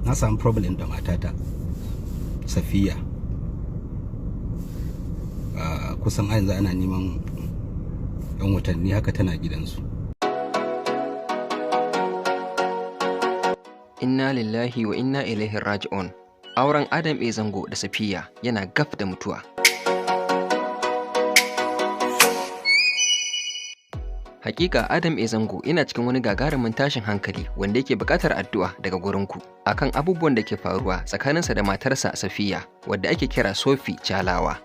Na samu problem da matata Safiya. Kusan yanzu ana neman yan watanni haka tana gidansu. Inna lillahi wa inna ilaihi raji'un. Auren Adam A. Zango da Safiya yana gaf da mutuwa. Hakika Adam A. Zango yana cikin wani gagarumin tashin hankali wanda yake buƙatar addu'a daga gurinku akan abubuwan da ke faruwa tsakaninsa da matarsa Safiya, wadda ake kira Sophie Chalawa.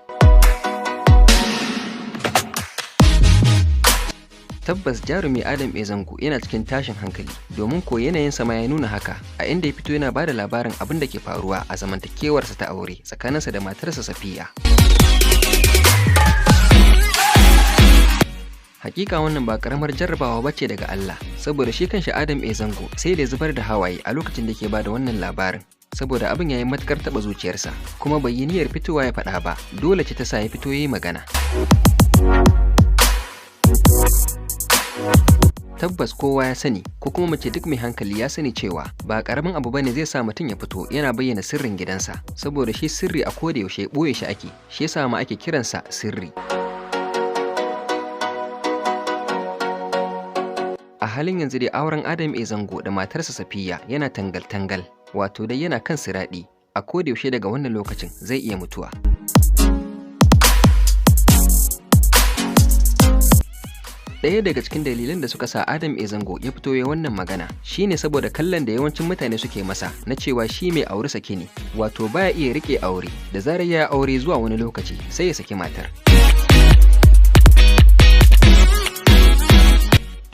Tabbas jarumi Adam A. Zango yana cikin tashin hankali, domin ko yanayinsa ma ya nuna haka, a inda ya fito yana bada labarin abin da ke faruwa a zamantakewarsa ta aure tsakaninsa da matarsa Safiya. Hakika wannan ba karamar jarrabawa bace daga Allah, saboda shi kanshi Adam A. Zango sai da zubar da hawaye a lokacin da ke bada wannan labarin, saboda abin yayi matukar taba zuciyarsa, kuma bai yi niyyar fitowa ya faɗa ba, dole ce ta sa ya fito yayi magana. Tabbas kowa ya sani, ko kuma mace duk mai hankali ya sani cewa ba karamin abu bane zai sa mutum ya fito yana bayyana sirrin gidansa, saboda shi sirri a koda yaushe boye shi ake, shi yasa ma ake kiransa sirri. A halin yanzu dai auren Adam A. Zango da matarsa Safiya yana tangal-tangal, wato dai yana kan siraɗi, a koda yaushe daga wannan lokacin zai iya mutuwa. Ɗaya daga cikin dalilan da suka sa Adam A. Zango ya fito ya wannan magana shine saboda kallon da yawancin mutane suke masa na cewa shi mai aure sake ne, wato baya iya rike aure, da zarar ya aure zuwa wani lokaci sai ya saki matar.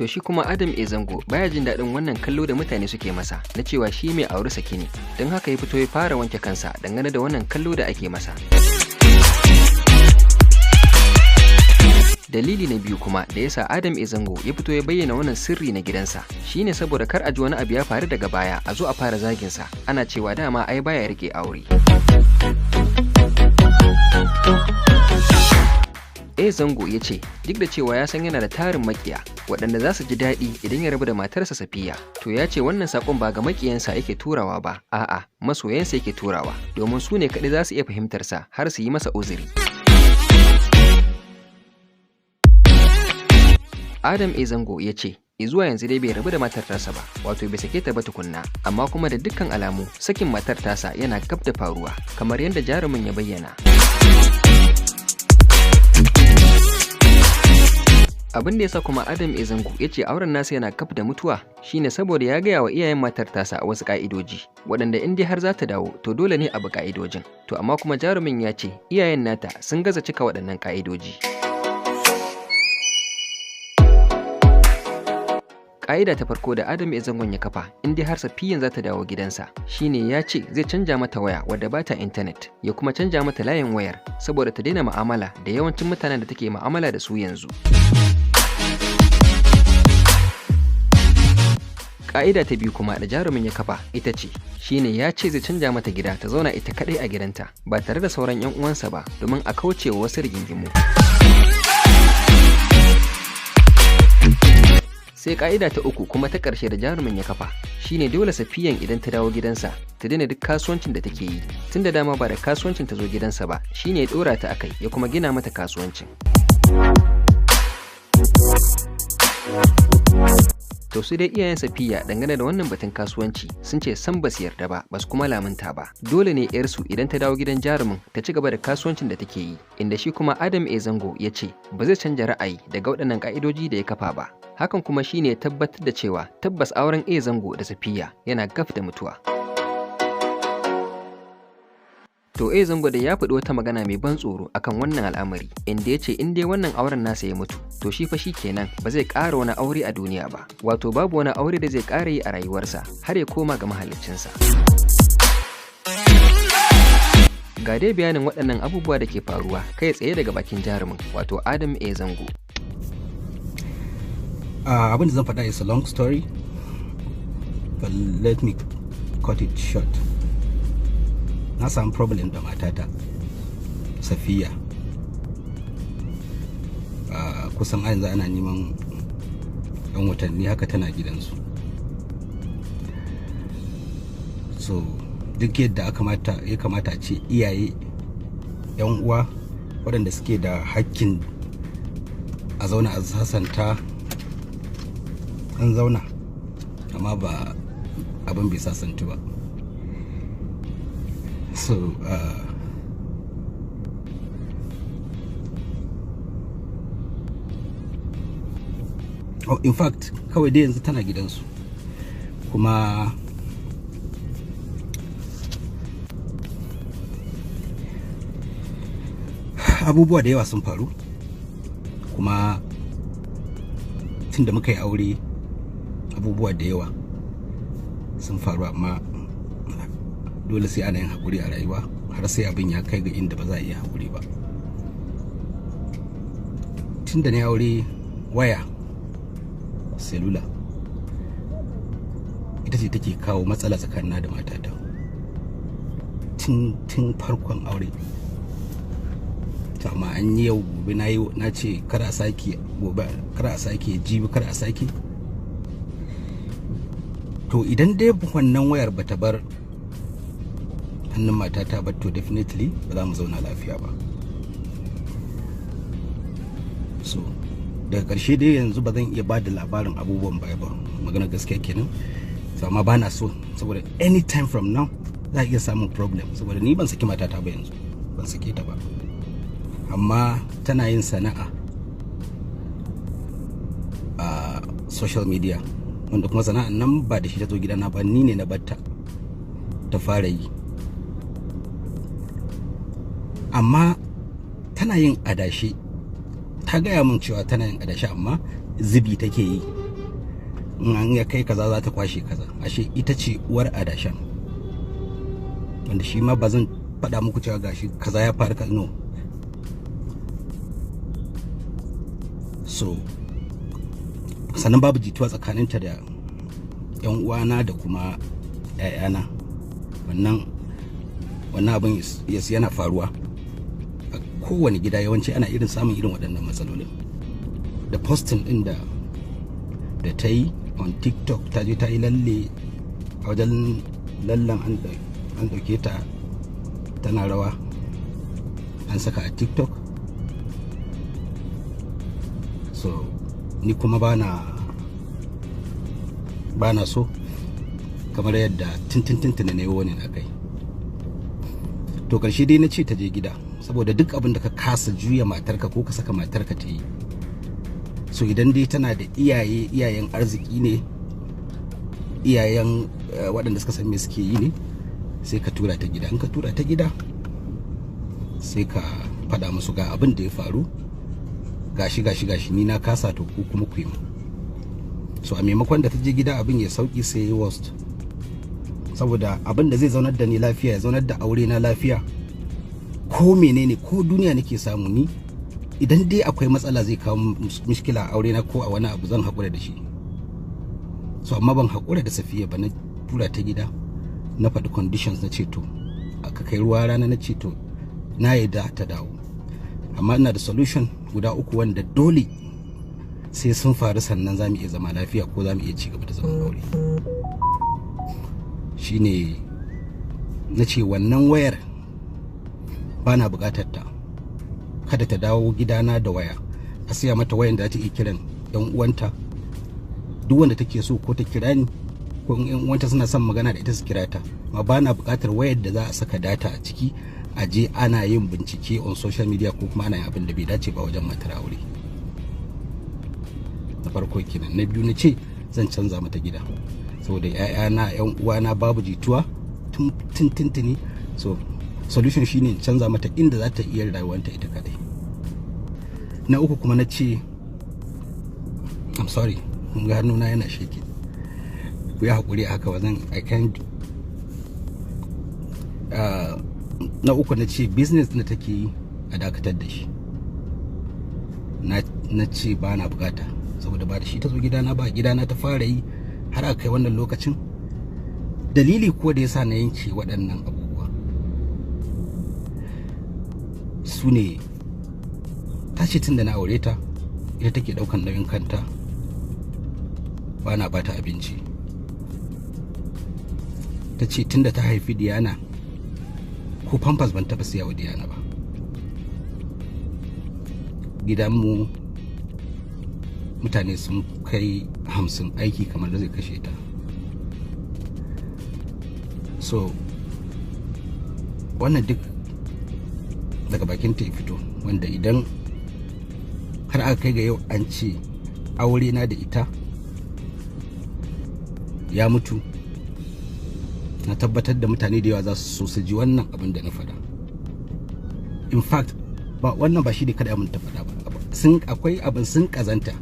To shi kuma Adam A. Zango baya jin daɗin wannan kallo da mutane suke masa na cewa shi mai aure sake ne, don haka ya fito ya fara wanke kansa dangane da wannan kallo da ake masa. Dalili na biyu kuma da yasa Adam A. Zango ya fito ya bayyana wannan sirri na gidansa shine saboda kar a ji wani abu ya faru daga baya a zo a fara zagin sa, ana cewa dama ai baya rike aure. A. Zango ya ce duk da cewa ya san yana da tarin makiya waɗanda za su ji daɗi idan ya rabu da matarsa Safiya, to ya ce wannan saƙon ba ga makiyansa yake turawa ba, a'a masoyansa yake turawa, domin su ne kaɗai za su iya fahimtarsa har su yi masa uzuri. Adam A. Zango ya ce zuwa yanzu dai bai rabu da matar tasa ba, wato bai sake ta ba tukunna, amma kuma da dukkan alamu sakin matar tasa yana gab da faruwa, kamar yadda jarumin ya bayyana. Abin da yasa kuma Adam A. Zango ya ce auren nasa yana gab da mutuwa shine saboda ya gaya wa iyayen matar tasa wasu ka'idoji, waɗanda in dai har za ta dawo to dole ne a bi ka'idojin. To amma kuma jarumin ya ce iyayen nata sun gaza cika waɗannan ka'idoji. Ƙa'ida ta farko da Adam A. Zangon ya kafa in dai har Safiyan za ta dawo gidansa shine ya ce zai canja mata waya wadda ba ta intanet, ya kuma canja mata layin wayar saboda ta daina mu'amala da yawancin mutanen da take mu'amala da su yanzu. Ƙa'ida ta biyu kuma da jarumin ya kafa ita ce shine ya ce zai canja mata gida ta zauna ita kaɗai a gidanta ba tare da sauran 'yan uwansa ba, domin a kauce wa wasu rigingimu. Sai ƙa'ida ta uku kuma ta ƙarshe da jarumin ya kafa shine dole Safiyan idan ta dawo gidansa ta daina duk kasuwancin da take yi, tunda dama ba da kasuwancin ta zo gidansa ba, shine ya ɗora ta akai ya kuma gina mata kasuwancin. To su dai iyayen Safiya dangane da wannan batun kasuwanci sun ce san basu yarda ba, basu kuma lamunta ba. Dole ne yarsu idan ta dawo gidan jarumin ta ci gaba da kasuwancin da take yi, inda shi kuma Adam A. Zango ya ce ba zai canja ra'ayi daga waɗannan ƙa'idoji da ya kafa ba. Hakan kuma shine tabbatar da cewa tabbas auren A. Zango da Safiya yana gaf da mutuwa. To A. Zango da ya faɗi wata magana mai ban tsoro akan wannan al'amari, inda ya ce in dai wannan auren nasa ya mutu, to shi fa shi kenan ba zai ƙara wani aure a duniya ba, wato babu wani aure da zai ƙara yi a rayuwarsa har ya koma ga mahaliccinsa. Ga dai bayanin waɗannan abubuwa da ke faruwa kai tsaye daga bakin jarumin, wato Adam A. Zango. Abin da zan faɗa is a long story, but let me cut it short. Na samu problem da matata Safiya. Kusan yanzu ana neman yan watanni haka tana gidansu. So duk yadda ya kamata a ce iyaye, yan uwa waɗanda suke da hakkin a zauna a sasanta, an zauna, amma ba abin bai sasantu ba. So in fact kawai dai yanzu tana gidansu, kuma abubuwa da yawa sun faru. Kuma tun da muka yi aure abubuwa da yawa sun faru, amma dole sai ana yin haƙuri a rayuwa har sai abin ya kai ga inda ba za a iya haƙuri ba. Tun da na aure, waya selula ita ce take kawo matsala tsakanina da matata tun farkon aure. Amma an yi yau gobe na yi na ce kar a sake, gobe kar a sake, jibi kar a sake. To idan dai wannan wayar bata bar hannun matata ba, to definitely ba za mu zauna lafiya ba. So daga ƙarshe dai yanzu ba zan iya ba da labarin abubuwan baya ba, magana gaskiya kenan. So amma ba na so, saboda anytime from now za a iya samun problem, saboda ni ban saki matata ba yanzu, ban sake ta ba, amma tana yin sana'a a social media, wanda kuma sana'an nan ba da shi ta zo gidana ba, ni ne na batta ta fara yi. Amma tana yin adashi, ta gaya min cewa tana yin adashi, amma zubi take yi, in an ya kai kaza za ta kwashe kaza. Ashe ita ce uwar adashan, wanda shi ma ba zan faɗa muku cewa gashi kaza ya faru, no. So sannan babu jituwa tsakaninta da yan uwana da kuma ƴaƴana. Wannan abin yana faruwa a kowane gida, yawanci ana irin samun irin waɗannan matsalolin. Da posting ɗin da ta yi on TikTok, ta je ta yi lalle a wajen lallan, an ɗauke ta tana rawa, an saka a TikTok. So ni kuma bana so, kamar yadda tintintintina ne wani na kai. To karshe dai na ce ta je gida, saboda duk abin da ka kasa juya matarka ko ka saka matarka ta yi, so idan dai tana da iyaye, iyayen arziki ne, iyayen waɗanda suka san me suke yi ne, sai ka tura ta gida. In ka tura ta gida, sai ka faɗa musu ga abin da ya faru, gashi gashi gashi, ni na kasa, to ku kuma ku yi mu. So a maimakon da ta je gida abin ya sauki, sai ya worst, saboda abin da zai zaunar da ni lafiya, ya zaunar da aure na lafiya, ko menene ko duniya nake samu ni, idan dai akwai matsala zai kawo mishkila a aure na ko a wani abu, zan haƙura da shi. So amma ban haƙura da Safiya ba, na tura ta gida, na faɗi conditions, na ce to aka kai ruwa rana, na ce to na yarda ta dawo, amma ina da solution guda uku wanda dole sai sun faru sannan za mu iya zama lafiya ko za mu iya ci gaba da zaman aure. Shine na ce wannan wayar ba na bukatar ta, kada ta dawo gidana da waya, a siya mata wayan da za ta iya kiran yan uwanta duk wanda take so, ko ta kira ni, ko in yan uwanta suna son magana da ita su kira ta. Amma ba na bukatar wayar da za a saka data a ciki, a je ana yin bincike on social media ko kuma ana yin abin da bai dace ba wajen matar aure. Na farko kenan. Na biyu, na ce zan canza mata gida, saboda ƴaƴana, ƴan uwana babu jituwa tun tuntuni. So solution shine canza mata inda za ta iya rayuwanta ita kadai. Na uku kuma na ce, I'm sorry, kun ga hannuna yana shaking, ku yi haƙuri haka, ba zan, I can't. Na uku na ce business da take yi a dakatar da shi. Na ce ba na bukata, saboda ba da shi ta zo gidana ba, gidana ta fara yi har aka kai wannan lokacin. Dalili ko da yasa na yanke waɗannan abubuwa su ne, ta ce tun da na aure ta ita take ɗaukan nauyin kanta, ba na bata abinci, Ta ce tunda ta haifi Diana ko pampers ban taɓa siya wa Diana ba. Gidanmu mutane sun kai 50 aiki kamar da zai kashe ta. So wannan duk daga bakin ta ya fito, wanda idan har aka kai ga yau an ce aure na da ita ya mutu, na tabbatar da mutane da yawa za su so su ji wannan abin da na faɗa. In fact, ba wannan ba shi ne kada abin ta faɗa ba, sun akwai abin sun kazanta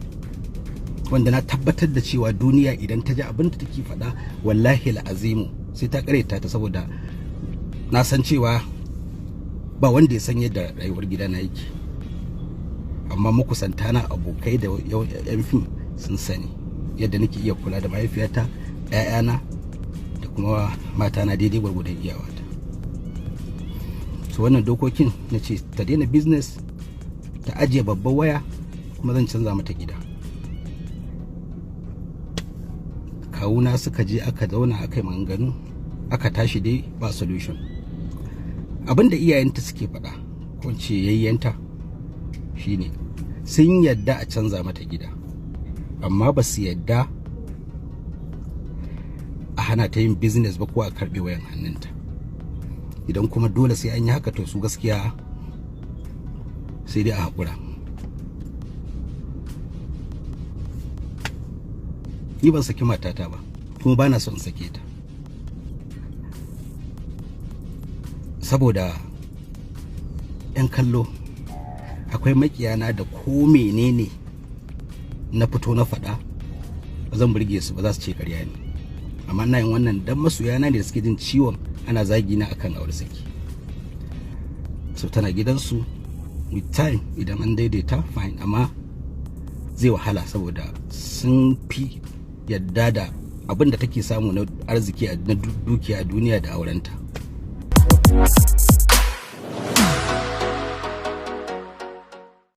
wanda na tabbatar da cewa duniya idan ta ji abin da take faɗa, wallahi la'azimu sai ta kareta ta, saboda na san cewa ba wanda ya san yadda rayuwar gidana yake, amma makusanta na abokai da yan fim sun sani yadda nake iya kula da mahaifiyata, 'ya'yana da kuma matana daidai gwargwadon iyawata. So wannan dokokin na ce ta daina business, ta ajiye babbar waya, kuma zan canza mata gida. Kawuna suka je aka zauna aka yi maganganu, aka tashi dai ba solution. Abinda iyayenta suke faɗa ko ce yayyanta shine sun yadda a canza mata gida, amma ba su yadda a hana ta yin business ba ko a karɓe wayan hannunta. Idan kuma dole sai an yi haka, to su gaskiya sai dai a haƙura. Ni ban saki matata ba, kuma ba na son sake ta, saboda 'yan kallo akwai makiyana da ko menene na fito na faɗa ba zan burge su ba, za su ce ƙarya ne. Amma ina yin wannan dan masoyana ne da suke jin ciwon ana zagi na akan aure saki. So tana gidansu with time, idan an daidaita fine, amma zai wahala saboda sun fi yadda da abin da take samu na arziki na dukiya a duniya da aurenta.